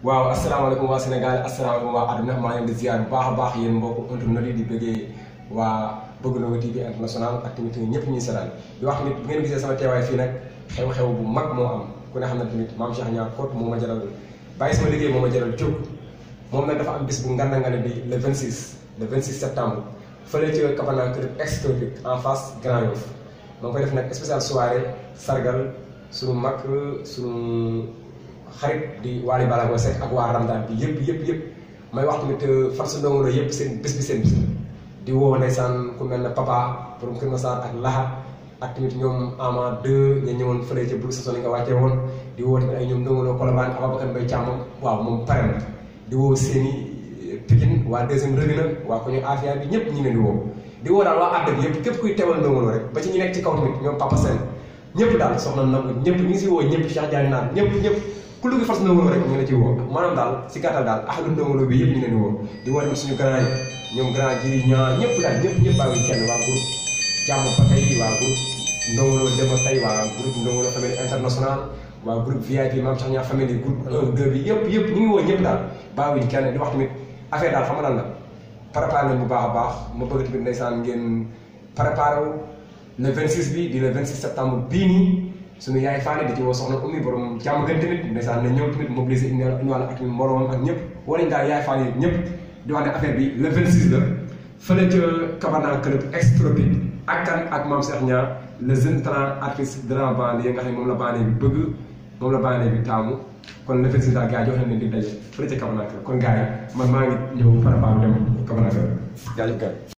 waaw asalaamaaleykum waa Sénégal asalaamaaleykum waa àdduna maa ngi leen di ziar bu baax a baax yéen mbokku internet yi di bëggee waa Bëgg Ndongo TV international ak tamit ñëpp ñuy seetaan di wax tamit bu ngeen gisee sama teewaay fii nag xew-xew bu mag moo am ku ne xam ne tamit maam Cheikh Niang Code moo ma jaral bàyyi sama liggéey moo ma jaral jóg moom nag dafa am bis bu nganda ngane bi le 26 septembre fële ci Kabana Club Extropique en face Grand Yoff moo koy def nag spécial soirée sargal suñu mag suñu xarit di Wally Ballago Seck ak waa Ramadan bi yëpp may wax tamit fan sa Ndongo Lo yëpp seen bés bi seen bis di woo ndeysaan ku mel ne papa borom Kër Massar ak Laha ak tamit ñoom Ama 2 ña ñëwoon fële ca bul saison yi nga wàccee woon di woo tamit ay ñoom Ndongo Lo Colobane Ababacar Mbaye Thiam waaw moom pare na di woo seeni Pikine waa deuxième revue na waa ko ñu Afia bi ñëpp ñi leen di woo daal waa àdd bi yëpp képp kuy teewal Ndongo Lo rek ba ci ñi nekk ci kaw tamit ñoom Papa Sène ñëpp daal soxna na ñëpp ñu ngi si woo ñëpp Cheikh Diagne naan ñëpp ku lu gi fas Ndongo Lo rek ñu la ci woo maanaam daal si gàttal daal ahlu Ndongo Lo bi yëpp ñu leen di woo di woo tamit suñu grand yi ñoom grand ji ñaar ñëpp daal ñëpp bàyyi kenn waa groupe jàmm ba tey waa groupe Ndongo Lo dem ba tey waa groupe Ndongo Lo famille international waa groupe VIP Mame Cheikh Niang famille groupe 1 2 bi yëpp ñu ngi woo ñëpp daal bàyyi kenn di wax tamit affaire daal xam nga lan la préparé nañ bu baax a baax ma bëgg tamit ndeysaan ngeen préparé wu le 26 bi di le 26 septembre bii nii suñu yaay faane di ci woo soxna Oumy borom jàmm gën tamit ndeysaan na ñëw tamit mobiliser indiwaale ak moroomam ak ñëpp woo nañ daal yaay faane yi ñëpp di wax ne affaire bi le 26 la fële ca Kabana Club Extropique ak kan ak Mame Cheikh Niang le jeune talent artiste de la banlieue nga xam ne moom la banlieue bi bëgg moom la banlieue bi taamu kon le 26 daal gars yi jox nañ leen di daje fële ca Kabana Club kon gars yi man maa ngi ñëw préparé dem Kabana Club jaajëf gars